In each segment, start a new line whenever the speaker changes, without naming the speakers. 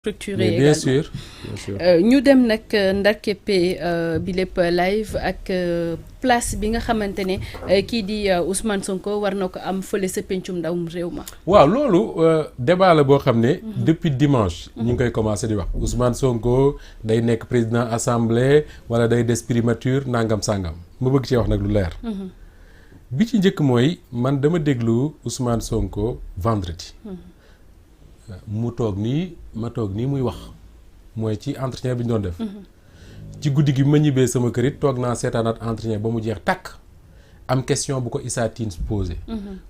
structuré
bien
également.
sûr
ñu dem nag ndar keppe bi lépp live ak place bi nga xamante ne kii di Ousmane Sonko war na ko am fële sa pencum ndawum réew ma.
waaw loolu débat la boo xam ne depuis dimanche ñu ngi koy commencé di wax Ousmane Sonko day nekk président assemblée wala day des primature nangam sangam ma bëgg cee wax nag lu leer. bi ci njëkk mooy man dama déglu Ousmane Sonko vendredi. mu toog nii ma toog nii muy wax mooy ci entretien bi ñu doon def. ci guddi gi bi ma ñibbee sama kër it toog naa seetaanaat entretien ba mu jeex tàkk am question bu ko Issa Tine posé.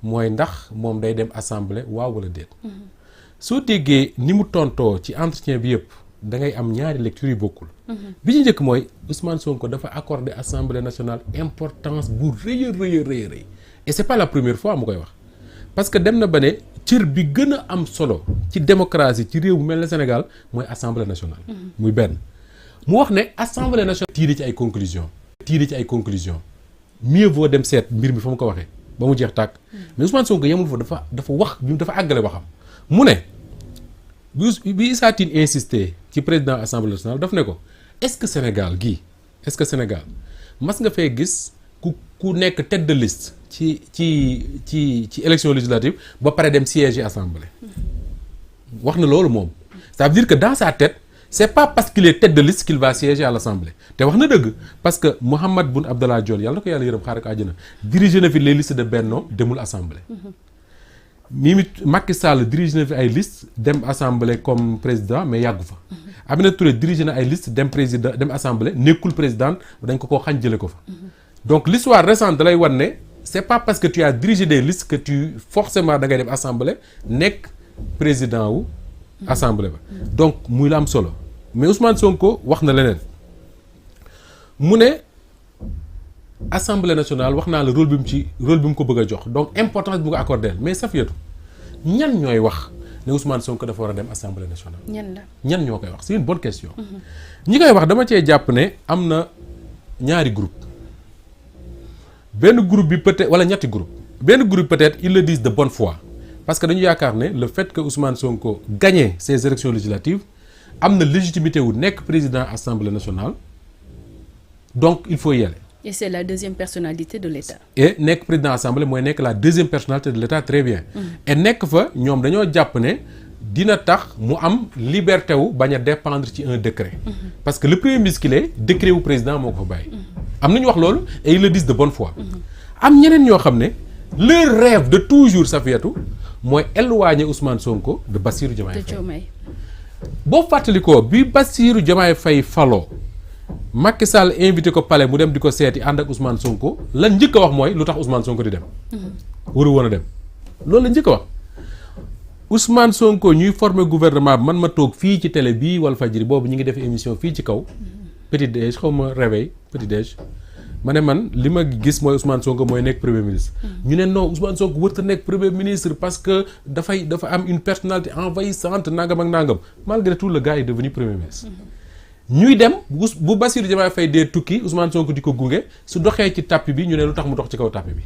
mooy ndax moom day dem assemblée waaw wala déet. soo déggee ni mu tontoo ci entretien bi yëpp da ngay am ñaari lecture yu bokkul. bi ci njëkk mooy Ousmane Sonko dafa accordé assemblée nationale importance bu rëy a rëy et c'est pas la première fois mu koy wax parce que dem na ba ne. cër bi gën a am solo ci démocratie ci réew bu mel ne Sénégal mooy assemblée nationale. muy benn mu wax ne assemblée nationale. tiire ci ay conclusions mieux vaut dem seet mbir mi fa mu ko waxee ba mu jeex tàkk. mais Ousmane Sonko yemul fa dafa wax bi dafa àggale waxam mu ne bi Issa Tine insisté ci président assemblée nationale daf ne ko est-ce que Sénégal mas nga fee gis ku nekk tête de liste. ci élection législative ba pare dem siéger assemblée wax na loolu moom ça veut dire que dans sa tête c'est pas parce qu'il est tête de liste qu'il va siéger à l'assemblée te wax na dëgg parce que Mahammed Boun Abdallah Dionne yàlla na ko yàlla yërëm xaaral ko àjjana dirigé na fi les listes de Benno demul assemblée. Macky Sall dirigé na fi ay listes dem assemblée comme président mais yàggu fa. Aminata Touré dirigé na ay listes dem assemblée nekkul présidente dañ ko koo xañ jële ko fa. donc l'histoire récente da lay wan ne. c'est pas parce que tu as dirigé des listes que tu forcément da ngay dem assemblée nekk président wu assemblée ba donc muy la am solo mais Ousmane Sonko wax na leneen mu ne assemblée nationale wax naa la rôle bi mu ko bëgg a jox donc importance bi mu ko accordé mais Safiatou ñan ñooy wax ne Ousmane Sonko dafa war a dem assemblée nationale. ñan ñoo koy wax c'est une bonne question. ñi koy wax dama cee jàpp ne am na ñaari groupe benn groupe bi peut-être wala ñetti groupe benn groupe peut-être ils le disent de bonne foi parce que dañu yaakaar ne le fait que Ousmane Sonko gagne ces élections législatives am na légitimité wu nekk président assemblée nationale donc il faut y aller.
et c'est la deuxième personnalité de l'État.
et nekk président assemblée mooy nekk la deuxième personnalité de l'État très bien. et nekk fa ñoom dañoo jàpp ne dina tax mu am liberté wu bañ a dépendre ci un décret. parce que le premier ministre qu'il est décret wu président moo ko fa bàyyi. am nañu wax loolu et ils le disent de bonne foi. am ñeneen ñoo xam ne leur rêve de toujours Safiatou mooy éloigner Ousmane Sonko de Bassirou Diomaye Faye. boo fàttalikoo bi Bassirou Diomaye Faye faloo Macky Sall invité ko palais mu dem di ko seeti ànd ak Ousmane Sonko lan njëkk a wax mooy lu tax Ousmane Sonko di dem. waru woon a dem loolu la njëkk a wax. Ousmane Sonko ñuy former gouvernement bi man ma toog fii ci télé bii Walfadjri boobu ñu ngi def émission fii ci kaw. petit déj xaw ma réveil petit déj ma ne man li ma gis mooy Ousmane Sonko mooy nekk premier ministre. ñu ne non Ousmane Sonko wërta nekk premier ministre parce que dafa am une personnalité envahissante nangam ak nangam malgré tout le gars est devenu premier ministre. ñuy dem bu Bassirou Diomaye Faye dee tukki Ousmane Sonko di ko gunge su doxee ci tapis bi ñu ne lu tax mu dox ci kaw tapis bi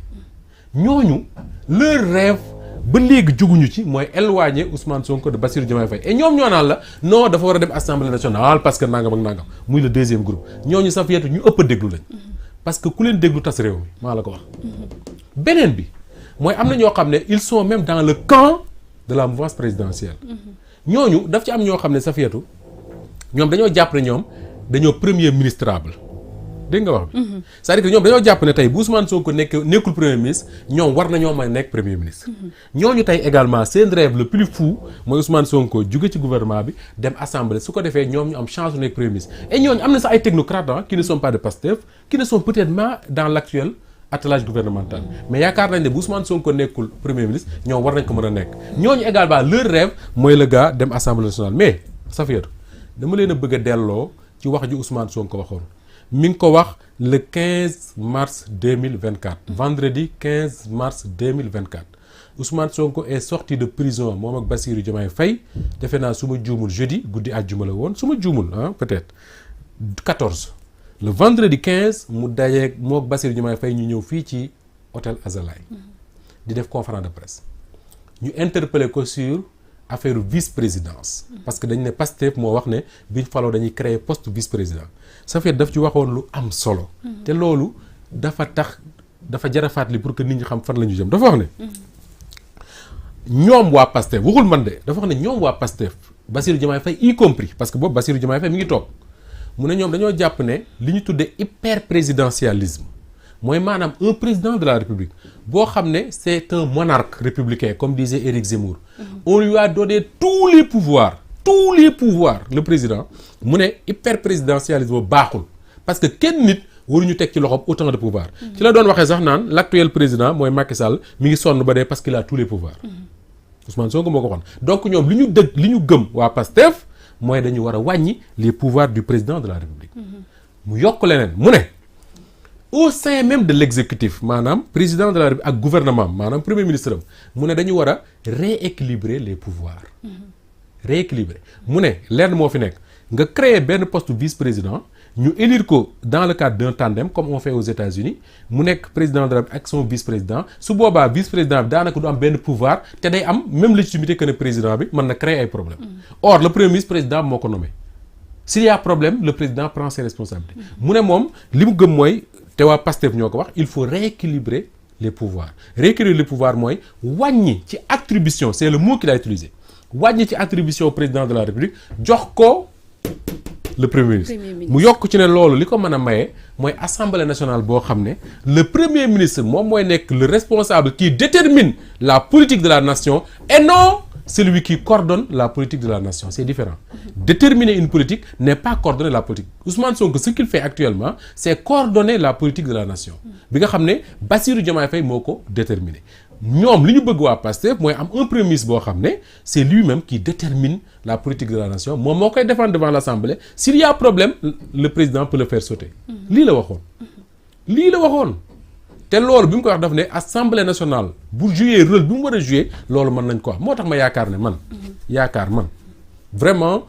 ñooñu leur rêve ba léegi juguñu ci mooy éloigner Ousmane Sonko de Bassirou Diomaye Faye et ñoom ñoo naan la non dafa war a dem assemblée nationale parce que nangam ak nangam muy le deuxième groupe ñooñu Safiatou ñu ëpp a déglu lañ. parce que ku leen déglu tas réew mi maa la ko wax. beneen bi mooy am na ñoo xam ne ils sont même dans le camp de la mouvance présidentielle. ñooñu daf ci am ñoo xam ne Safiatou ñoom dañoo jàpp ne ñoom dañoo premier ministrable dégg nga wax bi. c'est-à-dire que ñoom dañoo jàpp ne tey bu Ousmane Sonko nekkul premier ministre ñoom war nañoo may nekk premier ministre. ñooñu tey également seen rêve le plus fou mooy Ousmane Sonko jóge ci gouvernement bi dem assemblée su ko defee ñoom ñu am chance de nekk premier ministre. et ñooñu am na sax ay technocrates qui ne sont pas de Pastef qui ne sont peut-être pas dans l'actuel attelage gouvernemental mais yaakaar nañ ne bu Ousmane Sonko nekkul premier ministre ñoom war nañ ko mën a nekk. ñooñu également leur rêve mooy le gars dem assemblée nationale mais Safiatou dama leen a bëgg a delloo ci wax ji Ousmane Sonko waxoon. mi ngi ko wax le 15 mars 2024 vendredi 15 mars 2024 Ousmane Sonko est sorti de prison moom ak Bassirou Diomaye Faye defe naa su ma juumul jeudi guddi àjjuma la woon su ma juumul peut-être 14 le vendredi 15 mu dajeeg moo ak Bassirou Diomaye Faye ñu ñëw fii ci hôtel Azalaï di def conférence de presse ñu interpellé ko sur affaire vice-présidence parce que dañ ne Pastef moo wax ne biñ faloo dañuy créer poste vice-président Safiatou daf ci waxoon lu am solo te loolu dafa jar a fàttali pour que nit ñi xam fan la ñu jëm dafa wax ne ñoom waa Pastef waxul man de dafa wax ne ñoom waa Pastef Bassirou Diomaye Faye y compris parce que boobu Bassirou Diomaye Faye mi ngi toog mu ne ñoom dañoo jàpp ne li ñu tuddee hyper présidentialisme mooy maanaam un président de la République boo xam ne c'est un monarque républicain comme disait Éric Zemmour on lui a donné tous les pouvoirs le président mu ne hyper présidentialisme boobu baaxul parce que kenn nit waruñu teg ci loxoom autant de pouvoir ci la doon waxee sax naan l'actuel président mooy Macky Sall mi ngi sonn ba dee parce qu'il a tous les pouvoirs Ousmane Sonko moo ko waxoon donc ñoom li ñu gëm waa Pastef mooy dañu war a wàññi les pouvoirs du président de la République mu yokk leneen mu ne au sein même de l'exécutif maanaam président de la République ak gouvernement maanaam premier ministre am mu ne dañu war a rééquilibrer les pouvoirs rééquilibrer mu ne lenn moo fi nekk nga créer benn poste vice-président ñu élire ko dans le cadre d'un tandem comme on fait aux États-Unis mu nekk président de la République ak son vice-président su boobaa vice-président bi daanaka du am benn pouvoir te day am même légitimité que ne président bi mën na créer ay problèmes or le premier ministre président moo ko nommé s'il y a problème le président prend ses responsabilités mu ne moom li mu gëm mooy te waa Pastef ñoo ko wax il faut rééquilibrer les pouvoirs mooy wàññi ci attribution c'est le mot qu'il a utilisé wàññi ci attribution président de la République jox ko le premier ministre mu yokk ci ne loolu li ko mën a maye mooy assemblée nationale boo xam ne le premier ministre moom mooy nekk le responsable qui détermine la politique de la nation et non celui qui coordonne la politique de la nation c'est différent déterminer une politique n'est pas coordonner la politique Ousmane Sonko ce qu'il fait actuellement c'est coordonner la politique de la nation bi nga xam ne Bassirou Diomaye Faye moo ko déterminer ñoom li ñu bëgg waa Pastef mooy am un premier ministre boo xam ne c'est lui-même qui détermine la politique de la nation moom moo koy défendre devant l'Assemblée s'il y a problème le président peut le faire sauter lii la waxoon te loolu bi mu ko wax daf ne Assemblée nationale bu jouer rôle bi mu war a jouer loolu mën nañ ko wax moo tax ma yaakaar man vraiment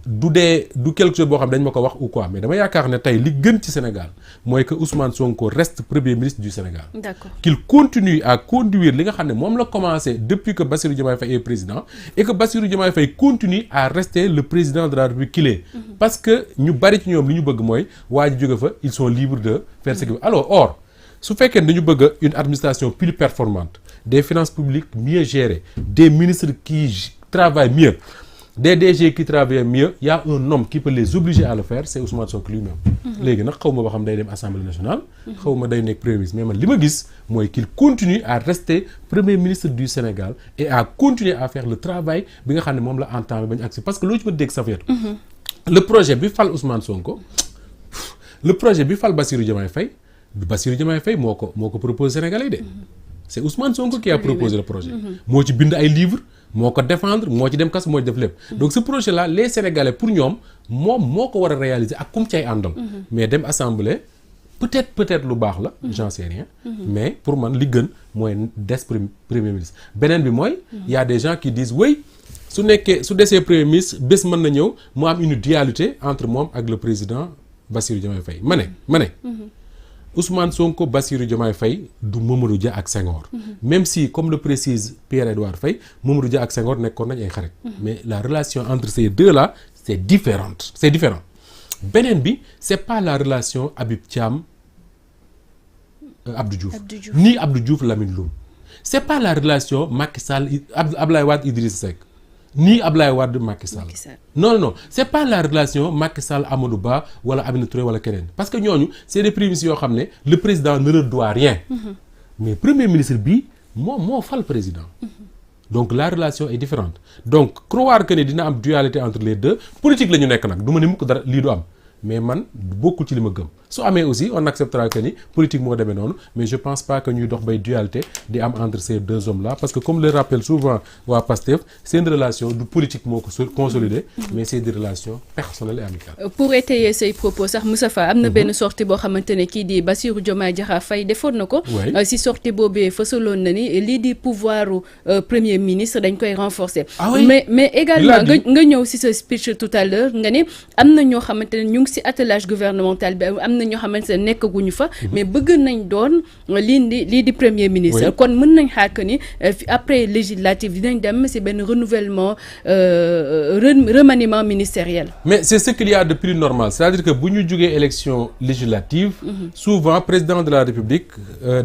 du quelque chose boo xam dañ ma ko wax ou quoi mais dama yaakaar ne tey li gën ci Sénégal mooy que Ousmane Sonko reste premier ministre du Sénégal. D'accord. Qu'il continue à conduire li nga xam ne moom la commencé depuis que Bassirou Diomaye Faye est président et que Bassirou Diomaye Faye continue à rester le président de la République qu'il est. Parce que ñu bari ci ñoom li ñu bëgg mooy waa ji jóge fa ils sont libres de faire ce qu'ils veulent. Alors or su fekkee dañu bëgg une administration plus performante des finances publiques mieux gérées des ministres qui travaillent mieux. Des DG qui travaillent mieux, il y a un homme qui peut les obliger à le faire, c'est Ousmane Sonko lui-même. Léegi nag xaw ma ba xam day dem Assemblée nationale. xaw ma day nekk premier ministre mais man li ma gis mooy qu'il continue à rester premier ministre du Sénégal et à continuer à faire le travail bi nga xam ne moom la entamé ba ñu agsi parce que loo ci mën dégg Safiatou. Le projet bi fal Ousmane Sonko le projet bi fal Bassirou Diomaye Faye moo ko proposé Sénégalais de. C'est Ousmane Sonko qui a proposé le projet. moo ci bind ay livres. moo ko défendre moo ci dem kas moo ci def lépp donc ce projet là les Sénégalais pour ñoom moom moo ko war a réaliser ak kum cay àndal mais dem assemblée peut-être lu baax la j'en sais rien mais pour man li gën mooy des premier ministre beneen bi mooy y a des gens qui disent oui su desee premier ministre bés mën na ñëw mu am une dualité entre moom ak le président Bassirou Diomaye Faye ma ne Ousmane Sonko Bassirou Diomaye Faye du Mamadou Dia ak Senghor même si comme le précise Pierre-Edouard Faye Mamadou Dia ak Senghor nekkoon nañ ay xarit mais la relation entre ces deux là c'est différent beneen bi c'est pas la relation Habib Thiam Abdou Diouf ni Abdou Diouf Lamine Loum c'est pas la relation Macky Sall Abdoulaye Wade Idrissa Seck ni Abdoulaye Wade Macky Sall non c'est pas la relation Macky Sall Amadou Ba wala Aminata Touré wala keneen parce que ñooñu c'est des prémices yoo xam ne le président ne leur doit rien mais premier ministre bi moo fal président donc la relation est différente donc croire que ne dina am dualité entre les deux politique la ñu nekk nag du ma ne mukk dara lii du am mais man bokkul ci li ma gëm su amee aussi on acceptera que ni politique moo demee noonu mais je pense pas que ñuy dox bay dualité di am entre ces deux hommes là parce que comme le rappelle souvent waa Pastef seen relation du politique moo ko consolider mais c'est des relations personnelles et amicales.
Pour étayer say propos sax Moustapha am na benn sortie boo xamante ne kii di Bassirou Diomaye Diakhar Faye defoon na ko. si sortie boobee fësaloon na ni lii di pouvoiru premier ministre dañ koy renforcer. mais également nga ñëw si sa speech tout à l'heure nga ni am na ñoo xamante ne ñu ngi si attelage gouvernemental bi am na ñoo xamante ne nekkaguñu fa mais bëgg nañ doon lii di premier ministre kon mën nañ xaar que ni après législative dinañ dem ci benn renouvellement remaniement ministériel.
Mais c'est ce qu'il y a de plus normal, c'est-à-dire que bu ñu jógee élection législative souvent président de la République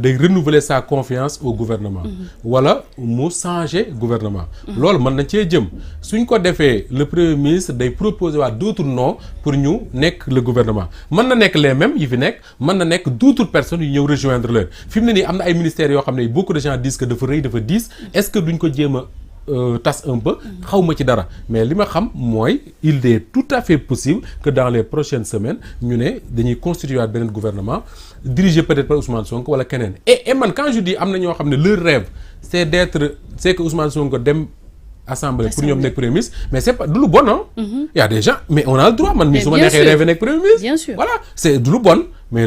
day renouveler sa confiance au gouvernement wala mu changer gouvernement loolu mën na cee jëm suñ ko defee le premier ministre day proposer waat d'autres noms pour ñu nekk le gouvernement mën na nekk les mêmes yi fi nekk mën na nekk d'autres personnes yu ñëw rejoindre leen fi mu ne nii am na ay ministères yoo xam ne beaucoup de gens disent que dafa rëy dafa diis est-ce que duñ ko jéem a tas un peu xaw ma ci dara mais li ma xam mooy il est tout à fait possible que dans les prochaines semaines ñu ne dañuy constituer waat beneen gouvernement dirigé peut-être par Ousmane Sonko wala keneen et man quand je dis am na ñoo xam ne leur rêve c'est que Ousmane Sonko dem assemblée pour ñoom nekk premier ministre mais c'est pas du lu bon non y a des gens mais on a le droit man mii su ma neexee rêve nekk premier ministre
bien sûr
voilà c'est du lu bon mais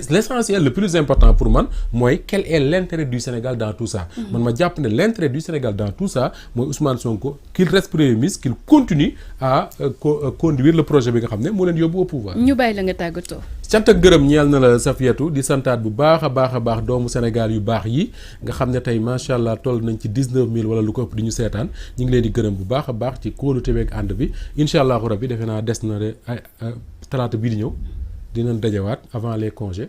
l'essentiel le plus important pour man mooy quel est l'intérêt du Sénégal dans tout ça man ma jàpp ne l'intérêt du Sénégal dans tout ça mooy Ousmane Sonko qu'il reste premier ministre qu'il continue à conduire le projet bi nga xam ne moo leen yóbbu au pouvoir.
ñu bàyyi la nga tàggatoo.
cant ak gërëm ñeel na la Safiatou di santaat bu baax a baax doomu Sénégal yu baax yi nga xam ne tey macha allah toll nañ ci 19000 wala lu ko ëpp di ñu seetaan ñu ngi leen di gërëm bu baax a baax ci kóolute beeg ànd bi incha allahu rabbi defe naa des na talaata bii di ñëw dinañ dajawaat avant les congés